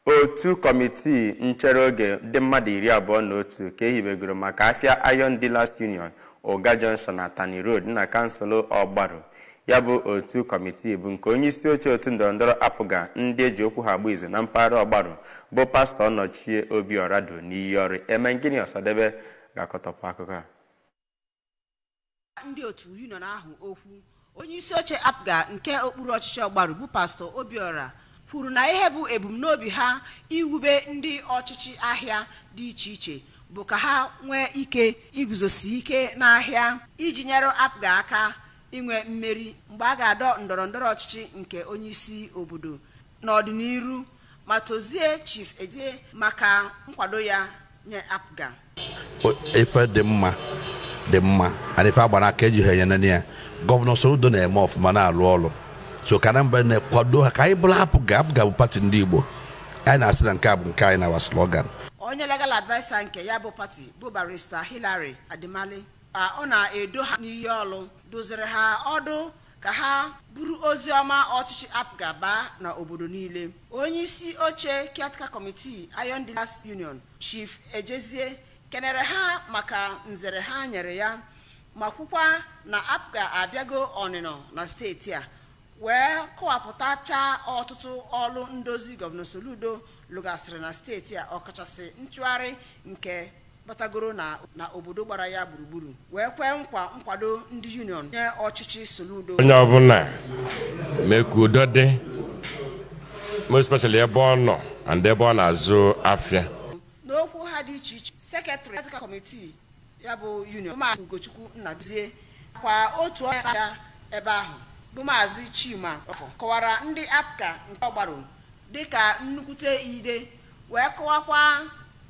Otu kọmitii nchere oge dị mmadụ 21 ka ehibegoro maka afịa Iron Dealers Union Oga Junction na Atani Road na kansụl Ọgbaru. Ya bụ otu kọmitii bụ nke onye isi oche otu ndọrọndọrọ APGA ndị eji okwu ha agba izu na mpaghara Ọgbaru bụ Pastọ Nọchie Obiora do n'iyi ọrụ. Emengini Ọsadebe ga-akọtọpụ akụkọ a. Ndị otu union ahụ okwu, onye isi oche APGA nke okpuru ọchịchị Ọgbaru bụ Pastọ Obiora kwuru na ihe bụ ebumnobi ha iwube ndị ọchịchị ahịa dị iche iche bụ ka ha nwee ike iguzosi ike n'ahịa iji nyere APGA aka inwe mmeri mgbe a ga-adọ ndọrọndọrọ ọchịchị nke onyeisi obodo n'ọdịnihu, ma tozie Chief Ezie maka nkwado ya nye APGA. Ife dị mma dị mma, and ife agbara aka ejighị enye ya. Gọvanọ Soludo na-eme ọfụma, na-alụ ọrụ, so ka Anambra na-ekwado ha ka anyị bụrụ APGA. APGA bụ pati ndị Igbo. Anyị na-asị na nke a bụ nke anyị na our slogan. Onye legal adviser nke ya bụ pati bụ Barrister Hillary Adimali ka ọ na-edo ha n'iyi ọlụ doziri ha ọdụ ka ha buru ozi ọma ọchịchị APGA baa n'obodo niile. Onye isi oche caretaker committee Iron Dealers Union, Chief Ejezie, kenere ha maka nzere ha nyere ya, ma kwukwa na APGA abịago ọnịnọ na steeti a wee kọwapụtachaa ọtụtụ ọlụ ndozi Gọvanọ Soludo lụgasịrị na steeti a, ọkachasị ntụgharị nke batagoro na obodo gbara ya gburugburu, wee kwee nkwa nkwado ndị union nye ọchịchị Soludo. Onye ọbụla mee ka udo dị, most especially ebe ọ nọ and ebe ọ na-azụ afịa. N'okwu ha dị iche iche, sekretrị caretaker kọmitii ya bụ union, Maazị Ugochukwu Nnadozie, kwa otu onye ya ebe ahụ bụ Maazị Chima Ọfọ, kọwara ndị APGA nke Ọgbaru dịka nnukwute ide, wee kọwakwa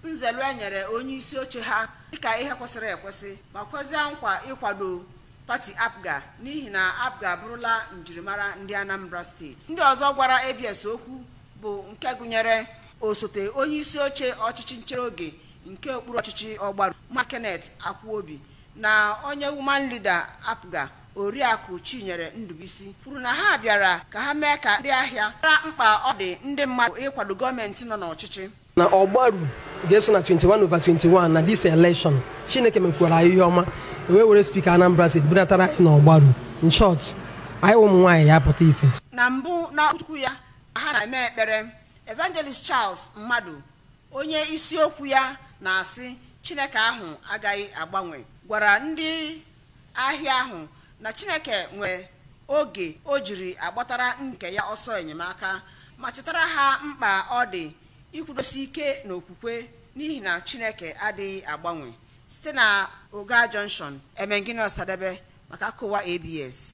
nzelu e nyere onye isi oche ha dịka ihe kwesịrị ekwesị, ma kwezie nkwa ịkwado pati APGA n'ihi na APGA abụrụla njirimara ndị Anambra steeti. Ndị ọzọ gwara ABS okwu bụ nke gụnyere osote onye isi oche ọchịchị nchere oge nke okpuru ọchịchị Ọgbaru, Ma Kenneth Akwuobi, na onye woman leader APGA, Oriakụ Chinyere Ndubuisi, kwuru na ha bịara ka ha mee ka ndị ahịa mara mkpa ọ dị ndị mmadụ ịkwado gọọmenti nọ n'ọchịchị. Na Ọgbaru ga-eso na 21/21 na this election. Chineke mekwara anyị ihe ọma wee were spika Anambra steeti bunatara anyị na Ọgbaru. In short, anyị ụmụ nwaanyị ya pụta ife. Na mbụ na okwu ya ha na-eme ekpere, Evangelist Charles Mmadụ, onye isiokwu ya na-asị Chineke ahụ agaghị agbanwe, gwara ndị ahịa ahụ na Chineke nwere oge o jiri agbatara nke ya ọsọ enyemaka, ma chetara ha mkpa ọ dị ikwudosi ike n'okwukwe n'ihi na Chineke adịghị agbanwe. Site na Oga Junction, Emengini Ọsadebe maka akụwa ABS.